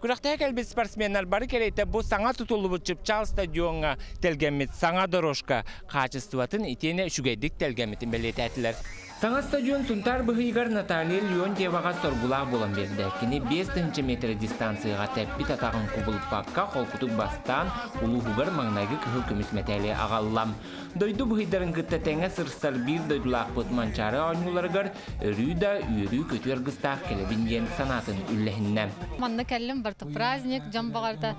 Күрэхтэһэ кэлбит спортсменнар бары кэриэтэ бу саҥа тутуллубут чыпчаал стадиоҥҥа тэлгэммит саҥа дорожка хаачыстыбатын итиэнэ үчүгэйдик тэлгэммитин бэлиэтээтилэр. Саҥа стадион Сунтаар быһыйыгар Наталья Леонтьеваҕа соргулаах буолан биэрдэ. Кини 5000 метр дистанцияҕа тэппит атаҕын кубулуппакка холкутук бастаан улууһугар маҥнайгы кыһыл көмүс мэтээли аҕалла. Дойду быһыйдарын кытта тэҥҥэ сырсар биир дойдулаахпыт Манчаары оонньууларыгар өрүү да үөрүү-көтүү аргыстаах кэлэбин диэн санаатын үллэһиннэ. Манна кэллим барыта праздник, дьон баҕарда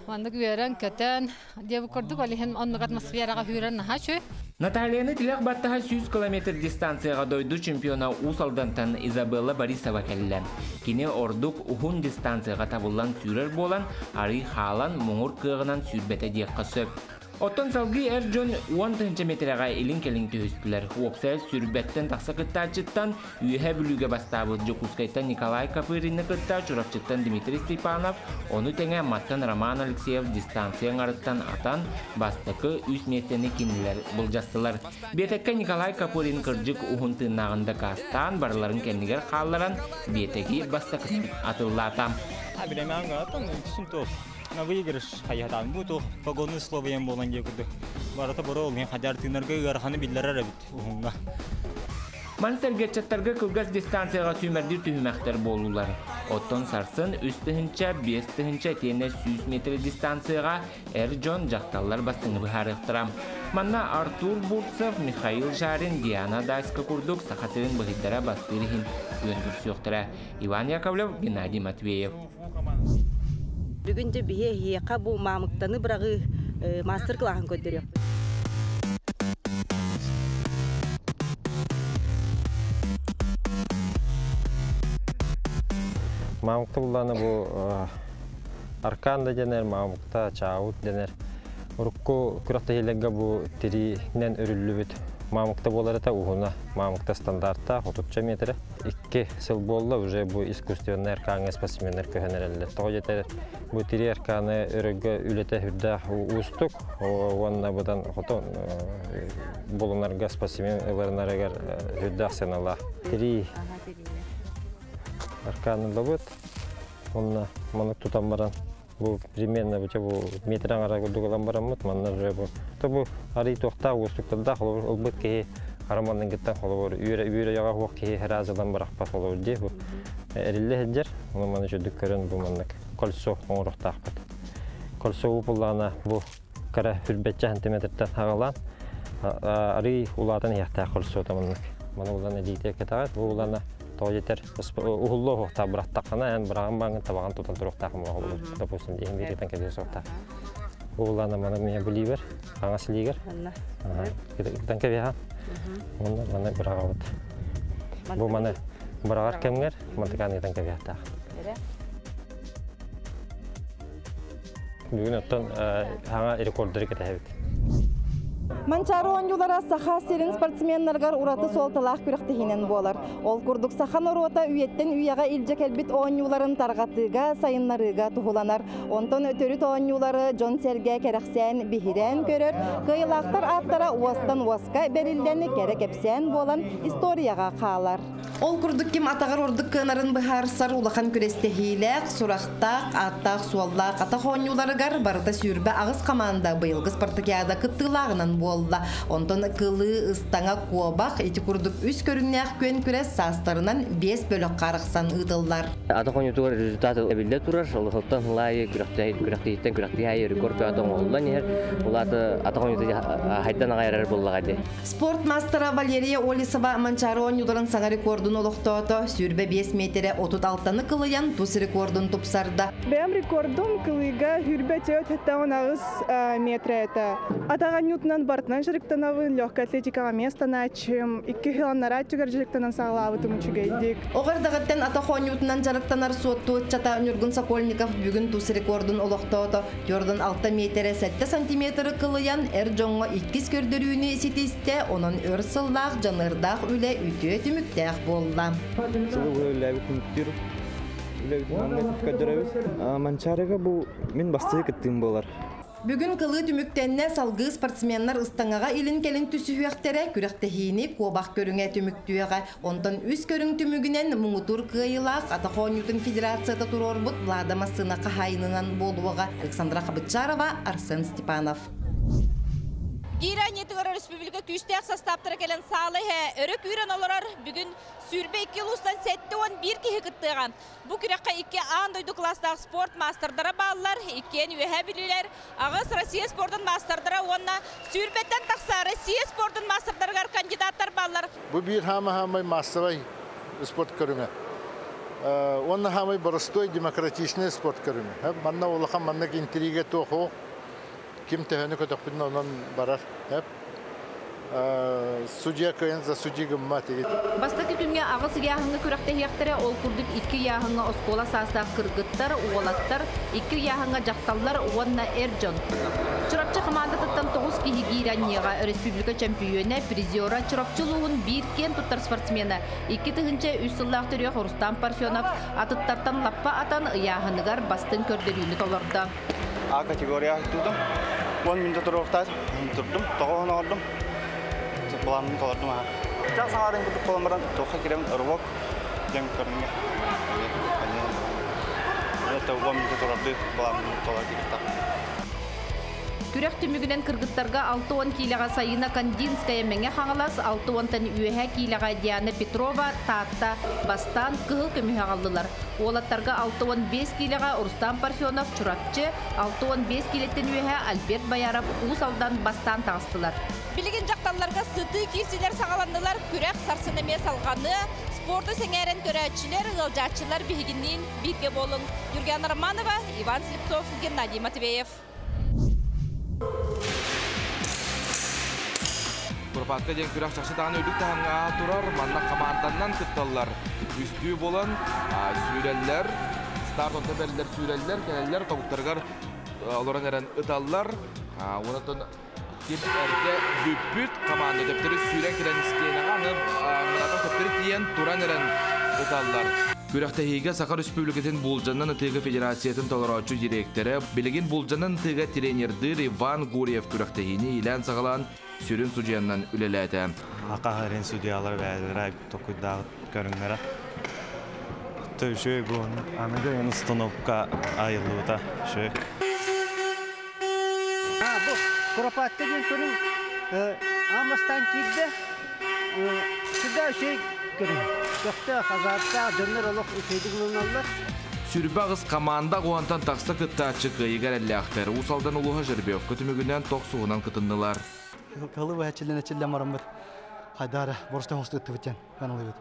маннык үөрэн-көтөн диэбит курдук, ол иһин оннук атмосфераҕа сүүрэн наһаа үчүгэй. Натальяны тилэх баттаһа 100 километр дистанцияҕа дойду чемпиона Уус Алдантан Изабелла Борисова кэллэ. Кини ордук уһун дистанцияҕа табыллан сүүрэр буолан, арый хаалан муҥур кыаҕынан сүүрбэтэ диэххэ сөп. Оттон салгыы эр дьон 10 тыһыынча миэтэрэҕэ илин-кэлин түһүстүлэр. Уопсайа сүүрбэттэн тахса кыттааччыттан Үөһээ Бүлүүгэ бастаабыт Дьокуускайтан Николай Копырины кытта Чурапчыттан Дмитрий Степанов, ону тэҥэ Маттан Роман Алексеев дистанция аҥарыттан атан, бастакы үс миэстэни кинилэр былдьастылар. Биэтэккэ Николай Копырин кырдьык уһун тыыннааҕын дакаастаан, барыларын кэннигэр хаалларан, биэтэги бастакытын атыллаата. На выигрыш хайатаан бу туох погоны словоен буолан диye курдук барыта боро ол хадьар тыынарга ыараханы биллэрэр эбит уһуҥҥа. Маны сэргэ ыччаттарга кылгас дистанцияҕа сүүмэрдиир түһүмэхтэр буоллулар. Оттон сарсын 3 тыһыынча, 5 тыһыынча итиэннэ 100 метр дистанцияҕа эр дьон, дьахталлар бастыҥы быһаарыахтара. Манна Артур Бурцев, Михаил Жарин, Диана Даська курдук Саха сирин быһыйдара бастыыр иһин күөн көрсүөхтэрэ. Иван Яковлев, Геннадий Матвеев. Бүгүн дьэ биһи эһиэхэ бу маамыктаны быраҕыы мастер-классын көрдөрүөхпүт. Маамыкта буллаана бу аркан да дэнэр, маамыкта чаут дэнэр. Урукку күрэхтэһиилэргэ бу тириинэн өрүллүбүт маамыкта буолар этэ уһуна маамыкта стандарта 30 метрэ. 2 сыл буолла уже бу искусственный аркаҥҥа спортсменнар көһөн эрэллэр. Тоҕо диэтэр бу тирии арканы өрөгө үлэтэ үрдээх уустук уонна быдан хотон булунарга спортсмен ыларынарыгар үрдээх сыаналаах. Тирии арканы ылабыт. Онно маннык тутан баран бу примерно бу бу метр аҥара курдук ылан бараммыт манна уже бу то бу арый туохтаах уустуктардаах холобур ылбыт киһи хараманнын кытта холобур үөрэ үөрэ яга хуох киһи хразылан барахпат холобур дии бу эриллэ сылдьар ону маны чөдүк көрөн бу маннык кольцо оҥоруохтаахпыт. Кольцо упуллаана бу кыра хүрбэччэ сантиметртан аҕалаан арый улаатан иһиэхтээх кольцота маннык маны улан илиитэ кэтэҕэр бу улана тоҕо диэтэр уһуллуо уһуохтаах бырахтаххына эн быраҕан бааҥҥын табаҕын тутан туруохтаах холобур допустим иһин бииритэн кэбиһэ суохтаах бу улана маны миэ билиибэр хаҥас илиигэр ытан кэбиһэҕин уонна маны быраҕабыт бу маны быраҕар кэмҥэр мантыкаан ыытан кэбиһэхтээх. Бүгүн оттон хаҥа рекордары кэтэһэбит. Манчаары оонньуулара Саха сирин спортсменнарыгар ураты суолталаах күрэхтэһиинэн буолар. Ол курдук саха норуота үйэттэн үйэҕэ илдьэ кэлбит оонньууларын тарҕатыыга, сайыннарыыга туһуланар. Онтон төрүт оонньуулары дьон-сэргэ кэрэхсээн, биһирээн көрөр, кыайыылаахтар ааттара уостан уоска бэриллэн, кэрэ кэпсээн буолан историяҕа хаалар. Ол курдук ким атаҕар ордук кыанарын быһаарсар улахан күрэстэһиилээх, сурахтаах, ааттаах-суоллаах атах оонньууларыгар барыта 28 хамаанда быйылгы спартакиада кыттыылааҕынан буолла. Онтон кылыы, ыстаҥа, куобах ити курдук үс көрүҥнээх күөн күрэс саастарынан биэс бөлөх арахсан ыытыллар. Атах оонньуутугар результат эбиллэ турар. Олохтон лайы күрэхтэһииттэн күрэхтэһии аайы рекорд бөҕөтө оҥоһуллан иһэр. Улааты атах оонньуута хайдан аҕай эрэр буоллаҕа дии. Спорт мастера Валерия Олесова Манчаары оонньууларын саҥа рекордун олохтоото. 25 метрэ 36-ны кылыйан тус рекордун тупсарда. Бэйэм рекордум кылыыга 24 8 метра это. Атах оонньуутунан барытынан дьарыктанабын, легкая атлетикаҕа миэстэлэһээччим, 2 сыл анараа өттүгэр дьарыктанан саҕалаабытым үчүгэйдик. Оҕо эрдэҕиттэн атах оонньуутунан дьарыктанар Суотту ыччата Ньургун Сокольников бүгүн тус рекордун олохтоото. 46 метрэ 7 сантиметры кылыйан эр дьоҥҥо иккис көрдөрүүнү ситистэ, онон өр сыллаах дьаныардаах үлэ үтүө түмүктээх буолла. Сылы үлэбит түмүктүүр үлэбит манна көрдөрөбүт. Манчаарыга бу мин бастакы кыттыым буолар. Бүгүн кылыы түмүктэннэ, салгыы спортсменнар ыстаҥаҕа илин-кэлин түсүһүөхтэрэ, күрэхтэһиини куобах көрүҥэ түмүктүөҕэ. Онтон үс көрүҥ түмүгүнэн муҥутуур кыайыылаах атах оонньуутун федерацията туруорбут Лада массыына хаһаайынынан буолуоҕа. Александра Хабытчарова, Арсен Степанов. Гиирэ анньыытыгар өрөспүүбүлүкэ күүстээх састааптара кэлэн саала иһэ өрө күүрэн олорор. Бүгүн 22 улуустан 71 киһи кыттыаҕа. Бу күрэххэ икки аан дойду кылаастаах спорт маастардара бааллар, иккиэн Үөһээ Бүлүүлэр, аҕыс Россия спордун маастардара уонна сүүрбэттэн тахса Россия спордун маастардарыгар кандидаттар бааллар. Бу биир хаама-хаамай маассабай спорт көрүҥэ. Уонна хаамай боростуой демократичный спорт көрүҥэ. Манна улахан маннык интрига туох ким төһөнү көтөхпүтүн онон барар. Судья кыайан за судьи гыммат. Бастакы күҥҥэ аҕыс ыйааһыҥҥа күрэхтэһиэхтэрэ, ол курдук икки ыйааһыҥҥа оскуола саастаах кыргыттар, уолаттар, икки ыйааһыҥҥа дьахталлар уонна эр дьон. Чурапчы хамаандатыттан тоҕус киһи киирэн ньыаҕа өрөспүүбүлүкэ чөмпүйүөнэ, призера, Чурапчы улууһун биир киэн туттар спортсмена, 2003 сыллаах төрүөх Рустам Парфенов атыттартан лаппа атан ыйааһыныгар бастыҥ көрдөрүүнү толордо. А категория тутум. 10 минут туруохтаах турдум, тоҕо оҥордум. Буламмын толордум аха. Ча саҥарын курдук буолан баран туохха кирэбин рывок диэн көрүҥҥэ. Это 10 минут турарды буламмын толор кииртах. Күрэх түмүгүнэн кыргыттарга 60 киилэҕэ Сайына Кандинская Мэҥэ Хаҥалас, 60-тан үөһэ киилэҕэ Диана Петрова Таатта бастаан кыһыл көмүһү аҕаллылар. Уолаттарга 65 киилэҕэ Рустам Парфенов Чурапчы, 65 киилэттэн үөһэ Альберт Бояров Уус Алдан бастаан таҕыстылар. Билигин дьахталларга сытыы киирсиилэр саҕаланнылар, күрэх сарсын эмиэ салҕаныа. Спорду сэҥээрэн көрөөччүлэр, ыалдьааччылар биһигинниин бииргэ буолуҥ. Юргиана Романова, Иван Слепцов, Геннадий Матвеев. Куропатка диэн күрэх чахчы даҕаны үрдүк таһымҥа турар, манна хамаанданнан кытталлар. Үстүү буолан сүүрэллэр, старт онто бэриллэр сүүрэллэр, кэлэллэр, тобуктарыгар олорон эрэн ыталлар. Онтон ким эрдэ бүппүт команда төптөрү сүүрэн кэлэн истиэнэҕэ аны төптөрү тиийэн туран эрэн ыталлар. Күрэхтэһиигэ Саха Республикатын Булдьанан ытыыга федерациятын толорооччу директора, билигин Булдьанан ытыыга тренердыыр Иван Гурьев күрэхтэһиини иилээн-саҕалаан сүрүн судьуйаннан үлэлээтэ. Ака судьялар бэйэлэрэ токуйдаах көрүҥнэрэ. Төшөй бу аныгы установка айыллыбыта шөй. Бу куропатка диэн көрүҥ аан киирдэ. Сүрдээх үчүгэй көрүҥ. Көхтөөх, азарттаах, дьоннор олох үчүгэйдик ылыналлар. Сүүрбэ аҕыс команда уонтан тахса кыттааччы кыайыыга эрэллээхтэр. Уус Алдан улууһа жеребьевка түмүгүнэн тохсуһунан кытыннылар. Кылы бэчиллен эчиллен бараммыт хайдара боростой хостуттубут диэн саналыыбыт.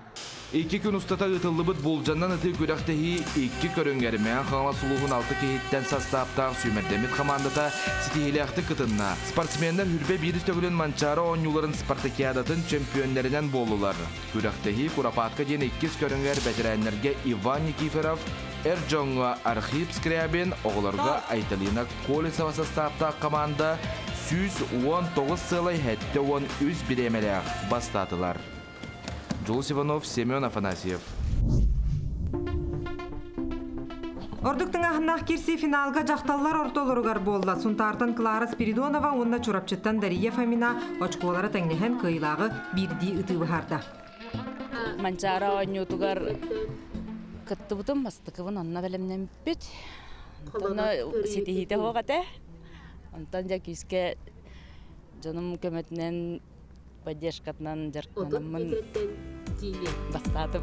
Икки күн устата ыытыллыбыт булдьаннан ытыы күрэхтэһии икки көрүҥэр Мэҥэ Хаҥалас улууһун алта киһиттэн састааптаах сүүмэрдэммит хамаандата ситиһиилээхтик кытынна. Спортсменнар хүрбэ биирис төгүлүн Манчаары оонньууларын спартакиадатын чөмпүйүөннэринэн буоллулар. Күрэхтэһии Куропатка диэн иккис көрүҥэр бэтэрээннэргэ Иван Никифоров, эр дьоҥҥо Архип Скрябин, оҕолорго Айталина Колесова састааптаах команда 119 сыалай 73 бириэмэлээх бастаатылар. Джулус Иванов, Семен Афанасьев. Ордук тыҥааһыннаах киирсии финалга дьахталлар ортолоругар буолла. Сунтаартан Клара Спиридонова уонна Чурапчыттан Дария Фомина очколара тэҥнэһэн кыайыылааҕы биирдии ытыы быһаарда. Манчаары оонньуутугар кыттыбытым, бастакыбын онно бэлэмнэммиппит. Онно ситиһиитэ суох этэ. Онтон дьэ күүскэ дьонум көмөтүнэн поддержкатынан дьарыктанаммын бастаатым.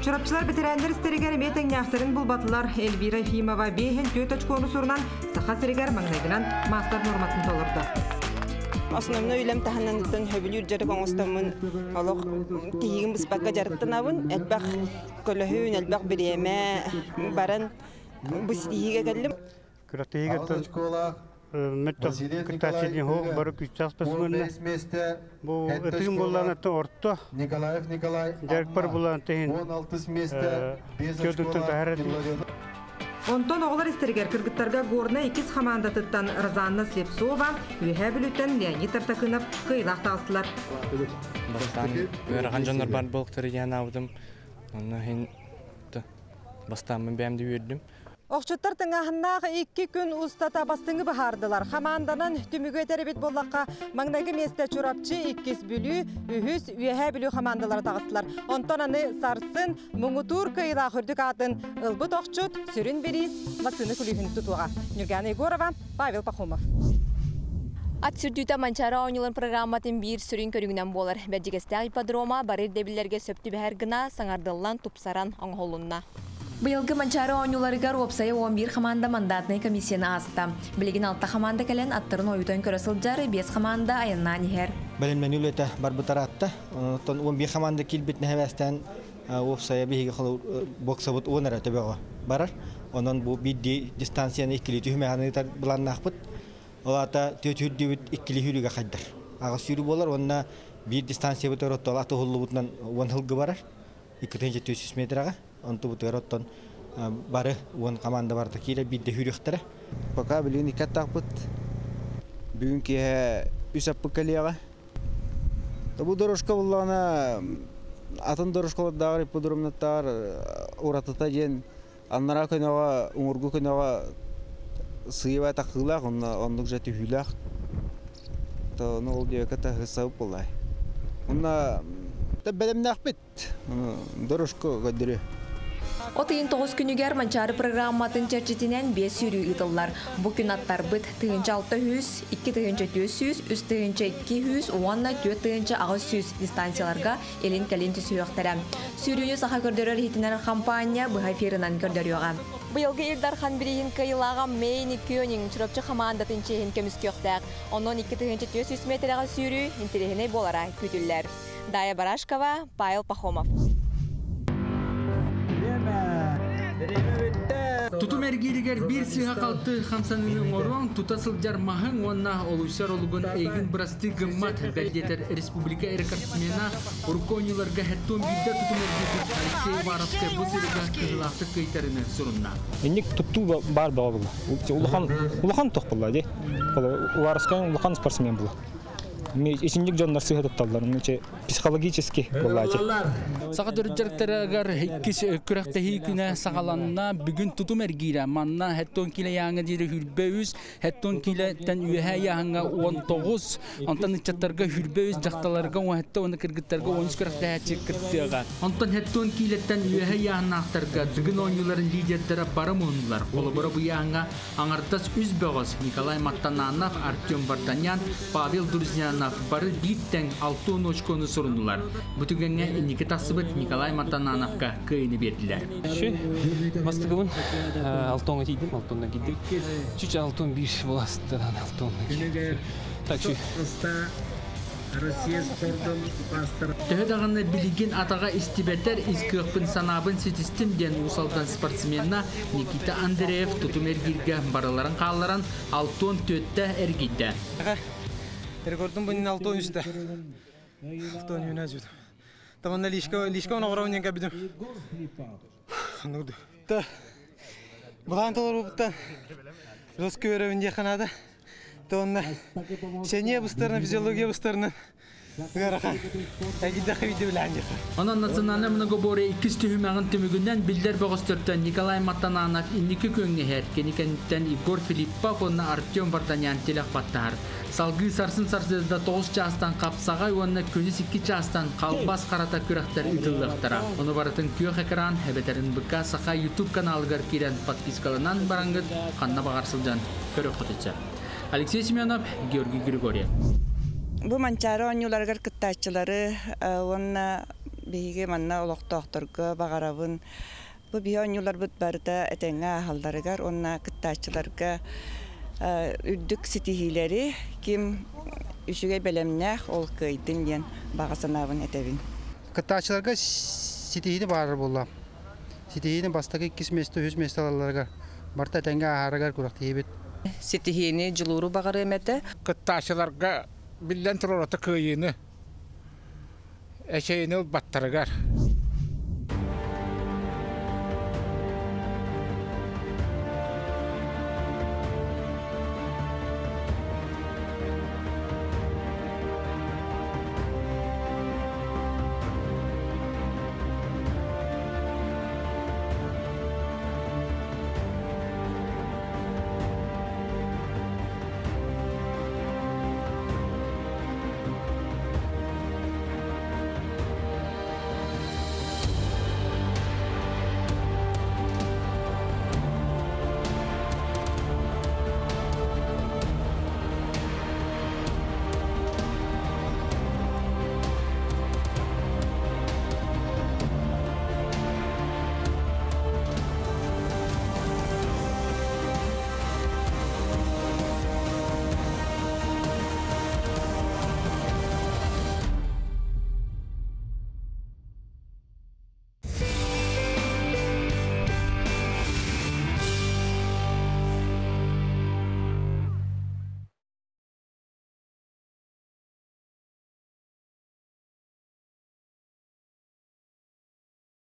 Чурапчылар бэтэрээннэр истэригэр эмиэ тэҥнээхтэрин булбатылар. Эльвира Ефимова биэһин түөрт очкону сурунан Саха сиригэр маҥнайгынан маастар нуорматын толордо. Основной үлэм таһынан хөбүлүүр дьарык оҥостоммун олох тиһигин быспакка дьарыктанабын. Элбэх көлөһүн, элбэх бириэмэ баран бу ситиһиигэ кэллим. Күрэхтэһиигэ мөттөх кыттааччы хоох бары күччах спортсменнар. Бу ытыым буллаан орто. Николаев Николай Дьарыкпар буллаан тэһин. Көдүттэн таһар Онтон оҕолор истэригэр кыргыттарга Горнай иккис хамаандатыттан Розанна Слепцова, Үөһээ Бүлүүттэн Леонид Тартакынов кыайыылаах таҕыстылар. Бастаан ыарахан дьоннор бар буолуктары диэн аабытым. Онно иһин бастааммын бэйэм да үөрдүм. Охчуттар тыҥааһыннаах 2 күн устата бастыҥы быһаардылар. Хамаанданан түмүгү этэрибит буоллахха, маҥнайгы миэстэ Чурапчы, иккис Бүлүү, үһүс Үөһээ Бүлүү хамаандалара таҕыстылар. Онтон аны сарсын муҥутуур кыайыылаах үрдүк аатын ылбыт охчут сүрүн бириис массыына күлүүһүн тутуоҕа. Нюргана Егорова, Павел Пахомов. Ат сүрдүүтэ Манчаары оонньууларын программатын биир сүрүн көрүҥүнэн буолар. Бэрдьигэстээх ипподрома бары ирдэбиллэргэ сөп түбэһэр гына саҥардыллан, тупсаран оҥоһулунна. Быйылгы Манчаары оонньууларыгар уопсайа 11 хамаанда мандатнай комиссияны ааста. Билигин алта хамаанда кэлэн аттарын ойутан көрө сылдьар, биэс хамаанда айаннаан иһэр. Бэлэмнэнии үлэтэ барбыт ыраатта. Оттон 11 хамаанда киирбит нэһэбээстээн уопсайа биһиги боксабыт 10 эрэ төбөҕө барар. Онон бу биирдии дистанцияны иккилии түһүмэҕин ыытар былааннаахпыт. Ол аата түөтүрдүүбүт иккилии сүүрүүгэ хайдар. Аҕыс сүүрүү буолар уонна биир дистанциябыт ороттол аты уһуллубутунан 10 сылгы барар. 2400 метрэҕэ. Онтубутугар оттон бары 10 команда барыта киирэ биирдэ сүүрүөхтэрэ. Пока билигин икки аттаахпыт. Бүгүн киэһэ үс аппыт кэлиэҕэ. Бу дорожка буллаҕына атын дорожкалардааҕар ипподромнаттааҕар уратыта диэн аннараа көнөҕө уҥургу көнөҕө сыыйа тахыылаах онно оннук же түһүүлээх то ну ол диэки таһысабыт буолай онно бэлэмнээхпит дорожка көрдөрүө. От ыйын 9 күнүгэр Манчаары программатын чэрчитинэн 5 сүүрүү ыытыллар. Бу күн аттарбыт 1600, 2400, 3200 уонна 4800 дистанцияларга илин-кэлин түсүһүөхтэрэ. Сүүрүүнү саха көрдөрөр иһитиннэрэр хампаанньа быһа эфирынан көрдөрүөҕэ. Быйылгы Ил Дархан бирииһин кыайыылааҕа Мэйни Кёнинг Чурапчы хамаандатын чиэһин көмүскүөхтээх. Онон 2400 миэтэрэҕэ сүүрүү интэриэһинэй буолара күүтүллэр. Дая Барашкова, Павел Пахомов. Тутум эргииригэр биир сыыһа-халты хамсаныыны оҥоруоҥ, тута сылдьар маһыҥ уонна олуйсар олугун эйигин бырастыы гыммат, бэл диэтэр республика рекордсмена, урукку оонньууларга хэттуон биирдэ тутум эргиирбит Алексей Уваровскай бу сырыыга кыһыылаахтык кыайтарыыны сурунна. Инник туттуу баар бөҕө буолла. Улахан улахан туох буолла дии. Уваровскай улахан спортсмен буолла. Итинник дьоннор сыыһа тутталлар. Психологически буоллаачы. Саха төрүт дьарыктарыгар иккис күрэхтэһии күнэ саҕаланна. Бүгүн тутум эргиирэ. Манна хэттон килэ яаңа диэри хүрбэ үс, хэттон килэттэн үөһэ яаһаҥҥа 19, онтон ыччаттарга хүрбэ үс, дьахталарга 17 уонна кыргыттарга 13 күрэхтэһээччи кыттыаҕа. Онтон хэттон киилэттэн үөһэ яаһыннаахтарга Дыгын оонньууларын лидердэрэ бары муһуннулар. Холобура бу яаһаҥҥа аҥардас үс бөҕөс Николай Маттананов, Артем Вартанян, Павел Друзьянов бары биир тэҥ 60 очкону сурунулар. Бу түгэҥҥэ инники тахсыбыт Николай Маттанановка кыайыыны биэрдилэр. Бастыгыбын алтоҥҥа тиийдим, алтоннан киирдим. Чүч алтон биир буоластан алтон. Так, Төһө даҕаны билигин атаҕа истибэтэр ис кыахпын санаабын ситистим диэн Уус Алдан спортсмена Никита Андреев тутум эргииргэ барыларын хаалларан 64-тэ эргийдэ. Рекордум бунин 63-тэ. Алтон юна жүд. Таманна лишка лишка оноҕоровнен кабидым. Булаан толорубуттан жестко көрөбүн диэххэ наада. Тонна сение быстарына, физиология быстарына ыарахан. Эгиддэхэ виде билээн диэхэ. Онон национальнай многоборье иккис түһүмэҕин түмүгүнэн биллэр бөҕөстөртөн Николай Маттананов инники күөҥҥэ иһэр. Кини кэнниттэн Егор Филиппов уонна Артем Варданян тилэх баттаһар. Салгыы сарсын сарсыарда 9 чаастан хапсаҕай уонна күнүс 2 чаастан халбас харата күрэхтэр ыытыллыахтара. Ону барытын күөх экран эбэтэр НБК Саха YouTube каналыгар киирэн подпискаланан бараҥҥыт ханна баҕар сылдьан көрүөххүтүн сөп. Алексей Семенов, Георгий Григорьев. Бу Манчаары оонньууларыгар кыттааччылары уонна биһиги манна олохтоохторго баҕарабын. Бу биһи оонньууларбыт барыта этэҥҥэ ааһалларыгар уонна кыттааччыларга үрдүк ситиһиилэри ким үчүгэй бэлэмнээх ол кыайдын диэн баҕа санаабын этэбин. Кыттааччыларга ситиһиини баарар буолла. Ситиһиини бастакы иккис миэстэ, үһүс миэстэ ылалларыгар барыта этэҥҥэ ааһарыгар күрэхтэһиибит. Ситиһиини дьулууру баҕарыам этэ. Кыттааччыларга биллэн турар ото кыайыыны эчэйини ылбаттарыгар.